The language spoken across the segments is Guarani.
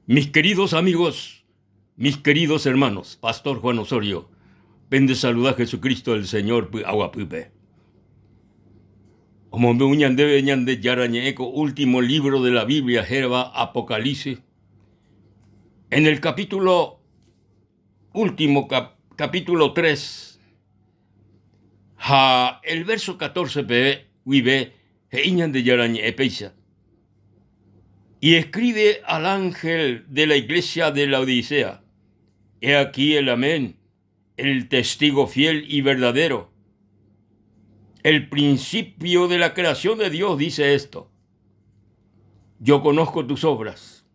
Mis queridos amigos, mis queridos hermanos, Pastor Juan Osorio, pende saluda Jesucristo el Señor py'aguapýpe. Omombe'u ñandéve Ñandejára ñe'ẽ ko último libro de la Biblia hérava Apocalipsis. En el capítulo último, cap capítulo 3, ha el verso 14 peve guive he'i Ñandejára ñe'ẽ péicha. Y escribe al ángel de la iglesia de la Odisea, he aquí el amén, el testigo fiel y verdadero. El principio de la creación de Dios dice esto. Yo conozco tus obras,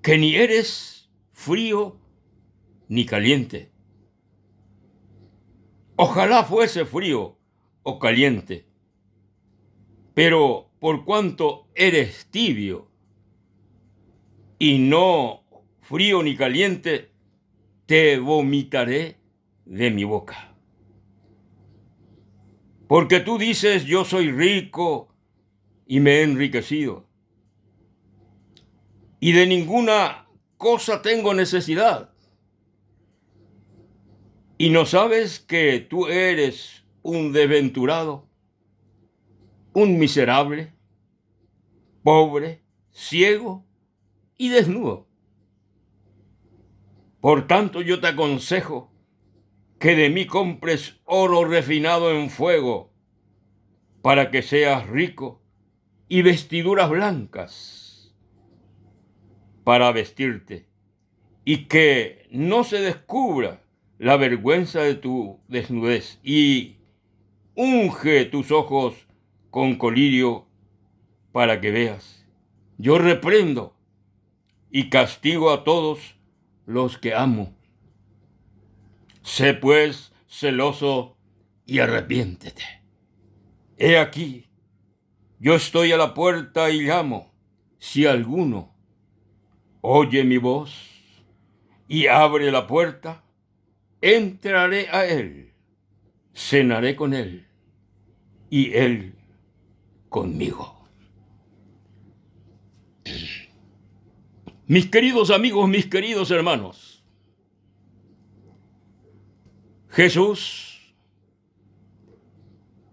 que ni eres frío ni caliente. Ojalá fuese frío o caliente, pero por cuanto eres tibio y no frío ni caliente, te vomitaré de mi boca. Porque tú dices, yo soy rico y me he enriquecido, y de ninguna cosa tengo necesidad. Y no sabes que tú eres un desventurado, un miserable, pobre, ciego y desnudo. Por tanto yo te aconsejo que de mí compres oro refinado en fuego, para que seas rico, y vestiduras blancas para vestirte, y que no se descubra la vergüenza de tu desnudez, y unge tus ojos con colirio para que veas. Yo reprendo y castigo a todos los que amo. Sé pues celoso y arrepiéntete. He aquí, yo estoy a la puerta y llamo. Si alguno oye mi voz y abre la puerta, entraré a él, cenaré con él y él conmigo. Mis queridos amigos, mis queridos hermanos, Jesús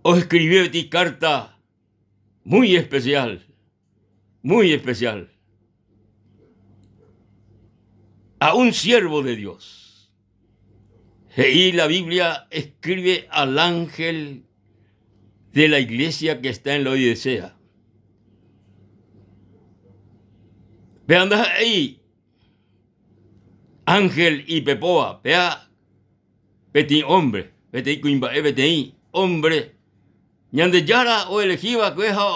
os escribió esta carta muy especial, muy especial, a un siervo de Dios. Y la Biblia escribe al ángel de la iglesia que está en la Odisea. Vean ahí, ángel ipepóva, péa peteĩ hombre, peteĩ kuimba'e, peteĩ hombre Ñandejára oelegi va'ekue ha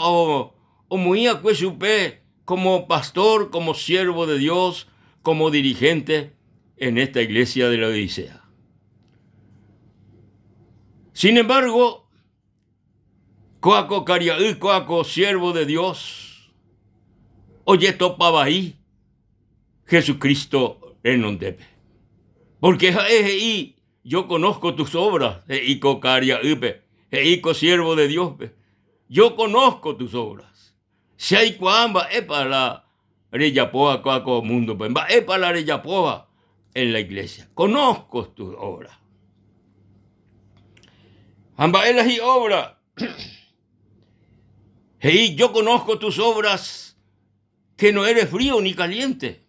omoĩ va'ekue chupe como pastor, como siervo de Dios, como dirigente en esta iglesia de Laodicea. Sin embargo, kóa ko karia'y, kóa ko siervo de Dios, ojetopa vai Jesucristo renondépe. Porque ha'e he'i Yo conozco tus obras, he'i ko karia'ýpe, he'i ko siervo de Dios-pe, Yo conozco tus obras. Che aikuaa mba'épa la rejapóva kóa ko múndope, mba'épa la rejapóva en la iglesia. Conozco tus obras. Ha mba'e la hi'obra? He'i, Yo conozco tus obras, que no eres frío ni caliente.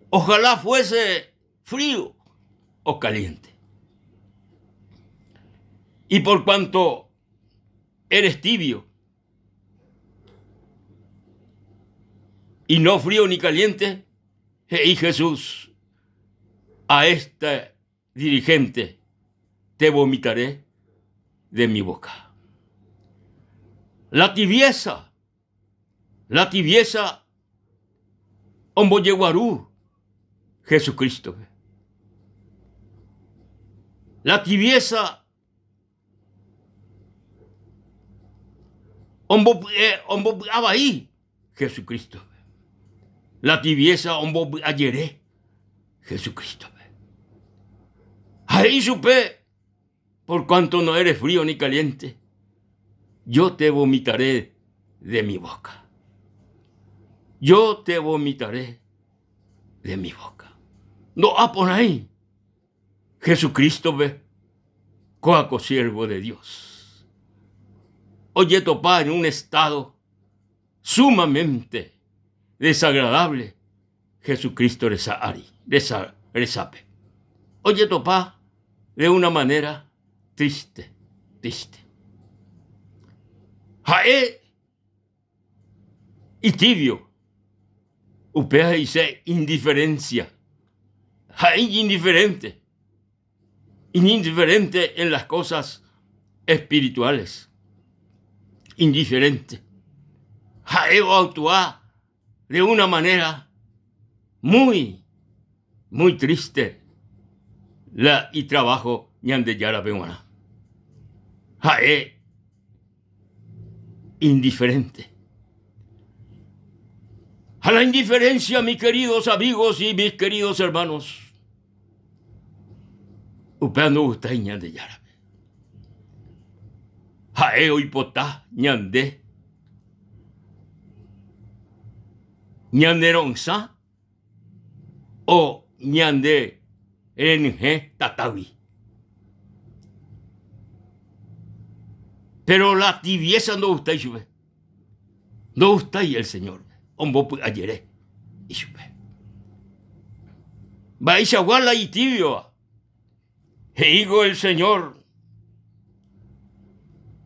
Ojalá fuese frío o caliente. Y por cuanto eres tibio y no frío ni caliente, he'i Jesús a este dirigente, te vomitaré de mi boca. La tibieza, la tibieza ombojeguaru Jesucristo-pe. La tibieza ombopy'e ombopy'a vai Jesucristo-pe. La tibieza ombopy'a jere Jesucristo-pe. Ha he'i chupe, Por cuanto no eres frío ni caliente, yo te vomitaré de mi boca. Yo te vomitaré de mi boca. Ndo'a porãi Jesucristo-pe kóa ko siervo de Dios. Ojetopa en un estado sumamente desagradable Jesucristo resa ári, resa, resápe. Ojetopa de una manera triste, triste. Ha'e itibio, upéva he'ise indiferencia. Ha'e iñindiferente, iñindiferente en las cosas espirituales, indiferente. Ha'e oactua de una manera muy, muy triste la itrabajo Ñandejárape g̃uarã. Ha'e indiferente. Ha la indiferencia, mis queridos amigos y mis queridos hermanos, upéva ndogustái Ñandejárape. Ha'e oipota ñande ñane ro'ysã o ñande renyhẽ tatágui. Péro la tiviésa ndogustái chupe, ndogustái el Señórpe, ombopy'ajere ichupe. Mba'eichagua la itíviova? He'íko el Señor,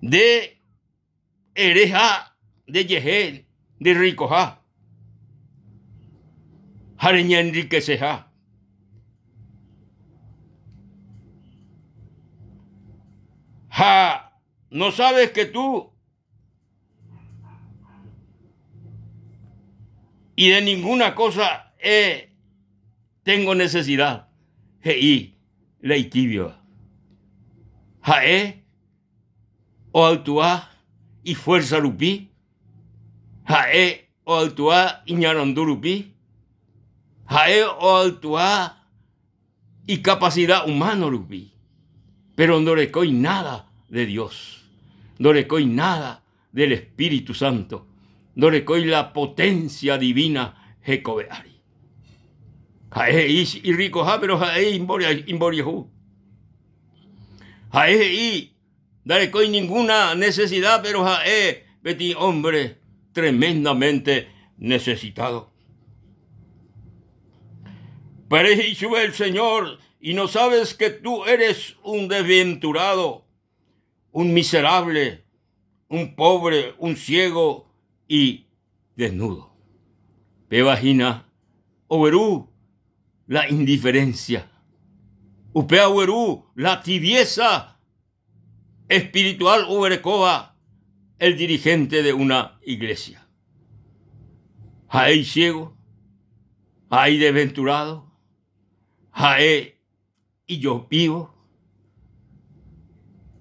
nde Ereha ndejehe nde rreikoha ha reñe'enrikeseha. Ha no sabes que tú y de ninguna cosa he tengo necesidad, he'i la itíbiova. Ha'e oactua ifuerza rupi, ha'e oactua iñarandu rupi, ha'e oactua icapacidad humano rupi, pero ndorekói nada de Dios, ndorekói nada del Espíritu Santo, ndorekói la potencia divina hekove ári. Ha'e he'i irrikoha, pero ha'e imboriahu. Ha'e he'i ndarekói ninguna necesidad, pero ha'e peteĩ hombre tremendamente necesitado. Pero he'i chupe el Señor, y no sabes que tú eres un desventurado, un miserable, un pobre, un ciego y desnudo. Péva hína ogueru la indiferencia, upéva ogueru la tibieza espiritual oguerekóva el dirigente de una iglesia. Ha'e isiego, ha'e idesventurado, ha'e ijopívo,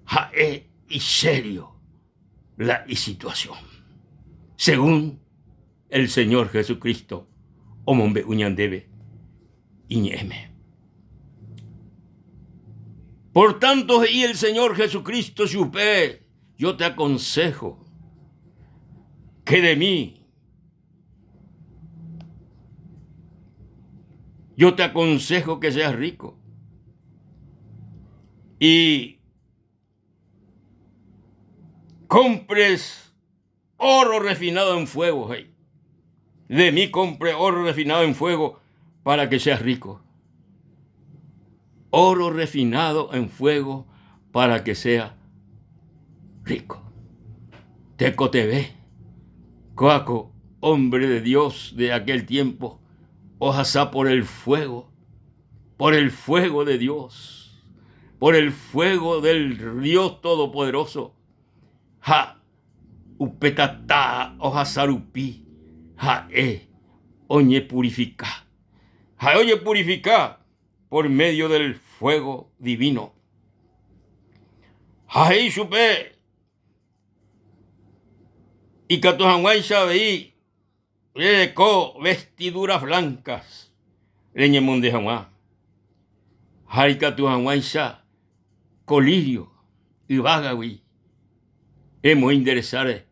ha'e isério la isituasión, según el Señor Jesucristo omombe'u ñandéve iñe'ẽme. Por tanto, he'i el Señor Jesucristo chupe, yo te aconsejo que de mí Yo te aconsejo que seas rico. Y compres oro refinado en fuego. Hey. De mí compre oro refinado en fuego para que seas rico. Oro refinado en fuego para que sea rico. Tekotevẽ kóa ko hombre de Dios de aquel tiempo ohasa por el fuego, por el fuego de Dios, por el fuego del Dios Todopoderoso. Ha upe tata ohasa rupi ha'e oñepurifika. Ha'e ojepurifika por medio del fuego divino. Ha he'i chupe ikatu hag̃uáicha avei rereko vestiduras blancas reñemonde hag̃ua ha ikatu hag̃uáicha colirio yvágagui remoĩ nde resáre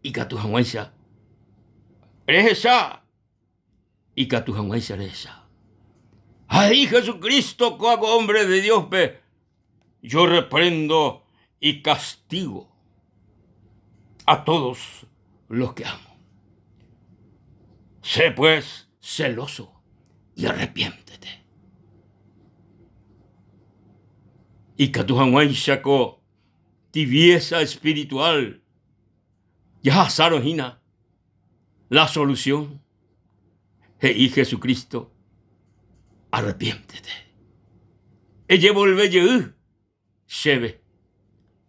ikatu hag̃uáicha. Rehecha ikatu hag̃uáicha rehecha. Ha he'i Jesucristo kóa ko hombre de Dios-pe, Yo reprendo y castigo a todos los que amo. Sé pues celoso y arrepiéntete. Ikatu hag̃uáicha ko tibieza espiritual jahasárõ hína la solución, he'i Jesucristo, arrepiéntete. Ejevolve jey chéve,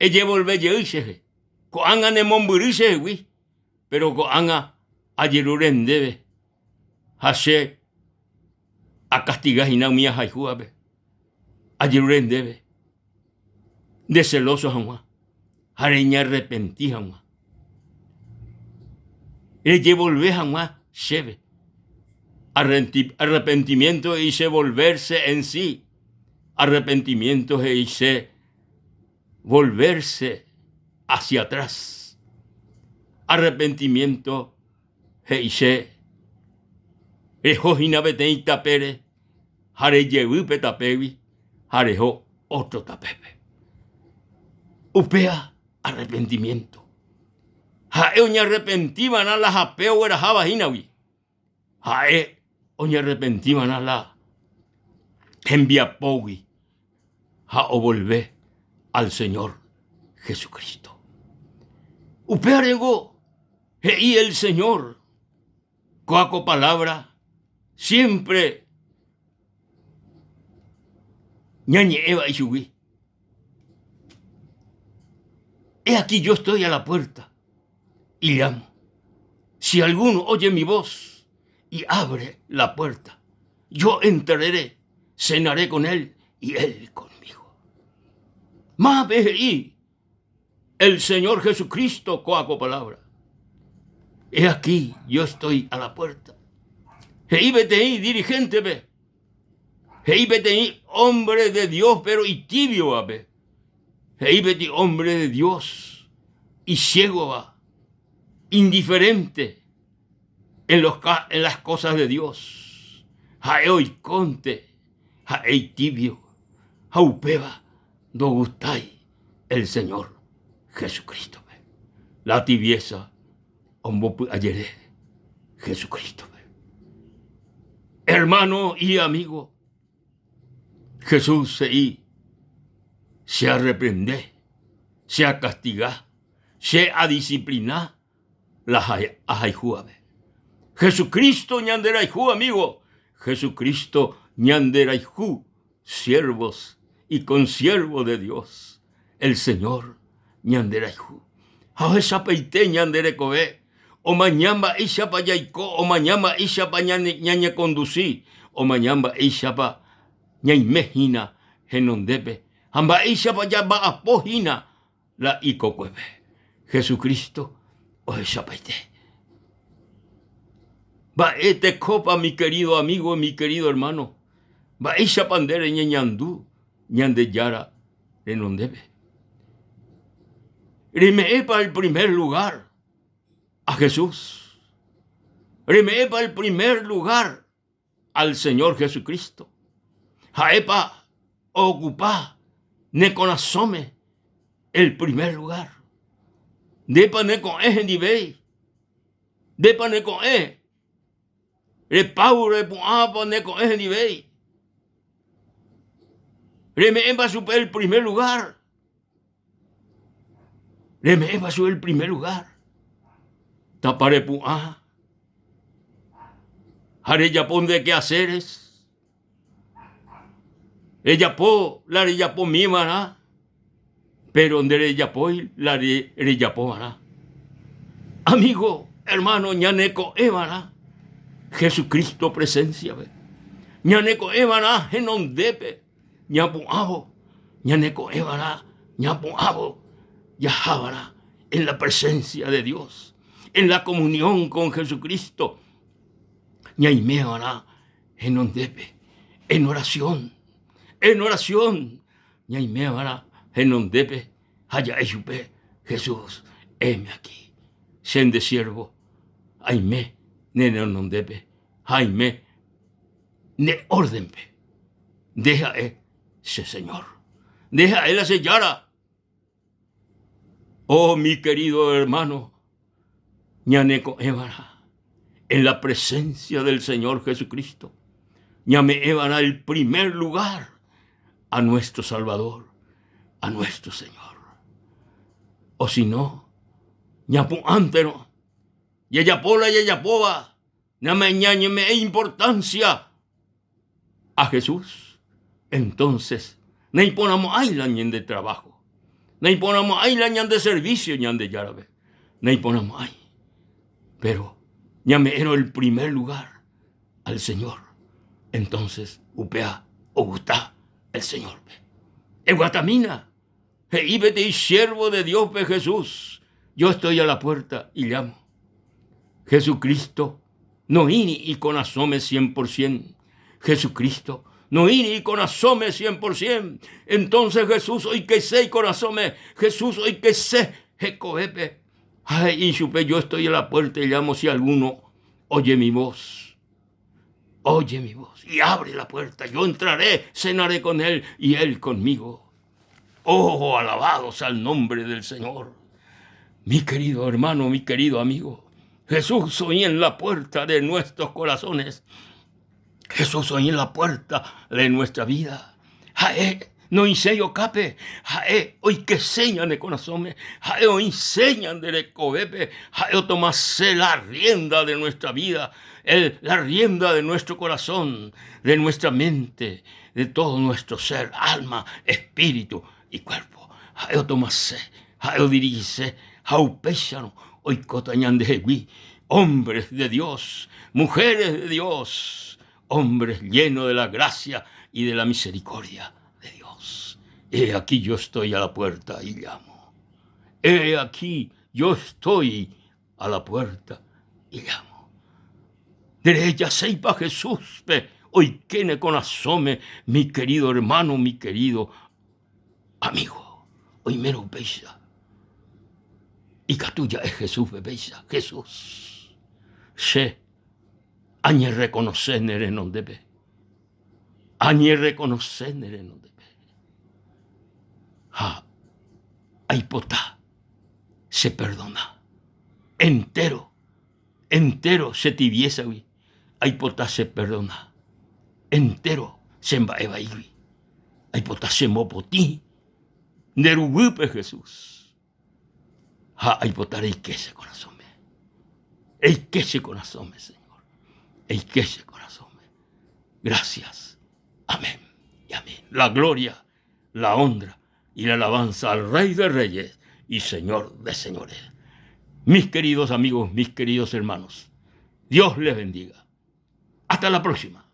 ejevolve jey chéve. Ko'ág̃a nemombyry chehegui, péro ko'ág̃a ajerure ndéve ha che akastiga hína umi ahayhúvape, ajerure ndéve ndeselóso hag̃ua ha reñearrepenti hag̃ua, rejevolve hag̃ua chéve. Arrepentimiento he'ise volverse en sí, arrepentimiento he'ise volverse hacia atrás, arrepentimiento he'ise reho hína peteĩ tapére ha rejevy pe tapégui ha reho ótro tapépe. Upéva arrepentimiento. Ha'e oñearrepenti va'erã la hape ogueraháva hínagui. Ha'e oñearrepenti va'erã la hembiapógui ha ovolve al Señor Jesucristo. Upévarengo he'i el Señor kóa ko palabra siempre ñañe'ẽva ichugui. He aquí yo estoy a la puerta y llamo. Si alguno oye mi voz y abre la puerta, yo entraré, cenaré con él y él conmigo. Mápe he'i el Señor Jesucristo kóa ko palabra. He aquí yo estoy a la puerta. He'i peteĩ dirigéntepe, he'i peteĩ hombre de Dios pero itibiovape, he'i peteĩ hombre de Dios isiégova, indiferente en, los, en las cosas de Dios. Ha'e oikónte, ha'e itibio, ha upéva ndogustái el Señor Jesucristo-pe. La tibieza ombopy'ajere Jesucristo-pe. Hermano y amigo, Jesús he'i, che arreprende, che acastiga, che adisciplina la ahayhúvape. Jesucristo ñanderayhu, amigo. Jesucristo ñanderayhu, siervos y consiervos de Dios. El Señor ñanderayhu. Ha ohechapaite ñande rekove, omaña mba'éichapa jaiko, omaña mba'éichapa ñañekondusi, omaña mba'éichapa ñaime hína henondépe ha mba'éichapa jamba'apo hína la ikokuépe. Jesucristo ohechapaite. Mba'e tekópa mi querido amigo, mi querido hermano, mba'éichapa nde reñeñandu Ñandejára renondépe. Reme'ẽpa el primer lugar a Jesús? Reme'ẽpa el primer lugar al Señor Jesucristo? Ha'épa ookupa ne korasõme el primer lugar? Ndépa neko'ẽ hendivéi? Ndépa neko'ẽ repávo repu'ãpa neko'ẽ hendivéi? Reme'ẽpa chupe el primer lugar? Reme'ẽpa chupe el primer lugar? Tapa repu'ã ha rejapo nde quehaceres, rejapo la rejapomiva'erã, péro nderejapói la rejapova'erã. Amigo, hermano, ñaneko'ẽva'erã Jesucristo presencia-pe, ñaneko'ẽva'erã henondépe ñapu'ãvo, ñaneko'ẽva'erã ñapu'ãvo jahava'erã en la presencia de Dios, en la comunión con Jesucristo, ñaimeva'erã henondépe, en oración, en oración ñaimeva'erã henondépe ha ja'e chupe, Jesús, heme aquí, che nde siervo, aime. Ne renondépe ha aime ne órdenpe. Nde ha'e che Señor. Nde ha'e la che Jára. Oh, mi querido hermano, ñaneko'ẽva'erã en la presencia del Señor Jesucristo. Ñame'ẽva'erã el primer lugar a nuestro Salvador, a nuestro Señor. O si no, ñapu'ãnterõ, jajapo la jajapóva, ñame'ẽ importancia a Jesús, entonces naiporãmo'ãi la ñande trabajo, naiporãmo'ãi la ñande servicio Ñandejárape, naiporãmo'ãi. Pero ñame'ẽrõ el primer lugar al Señor, entonces upéva ogusta el Señorpe. Eguatamína, he'i peteĩ siervo de Diospe Jesús, yo estoy a la puerta y llamo. Jesucristo noĩri ikorasõme cien por cien. Jesucristo noĩri ikorasõme cien por cien. Entonces Jesús oikese ikorasõme, Jesús oikese hekovépe. Ha he'i chupe, yo estoy a la puerta y llamo si alguno oye mi voz. Oye mi voz y abre la puerta. Yo entraré, cenaré con él y él conmigo. Oh, alabado sea el nombre del Señor. Mi querido hermano, mi querido amigo, Jesús hoy en la puerta de nuestros corazones. Jesús hoy en la puerta de nuestra vida. Ha'e noĩséi okápe, ha'e oikese ñane korasõme, ha'e oĩse ñande rekovépe, ha'e otomase la rienda de nuestra vida, el, la rienda de nuestro corazón, de nuestra mente, de todo nuestro ser, alma, espíritu y cuerpo. Ha'e otomase, ha'e odirigise, ha upéicharõ oikóta ñandehegui hombres de Dios, mujeres de Dios, hombres llenos de la gracia y de la misericordia de Dios. He aquí yo estoy a la puerta y llamo. He aquí yo estoy a la puerta y llamo. Nderehejaséipa Jesúspe oike ne korasõme, mi querido hermano, mi querido amigo. Oimérõ upéicha, ikatu ja'e Jesúspe péicha, Jesús, che añerrekonose ne renondépe, añerrekonose ne renondépe ha aipota cheperdona entéro, entéro che tiviésagui aipota cheperdona, entéro che mba'e vaígui aipota chemopotĩ nde ruguýpe Jesús. Ha aipota reike che korasõme. Eike che korasõme, Señor. Eike che korasõme. Gracias. Amén y amén. La gloria, la honra y la alabanza al Rey de Reyes y Señor de Señores. Mis queridos amigos, mis queridos hermanos, Dios les bendiga. Hasta la próxima.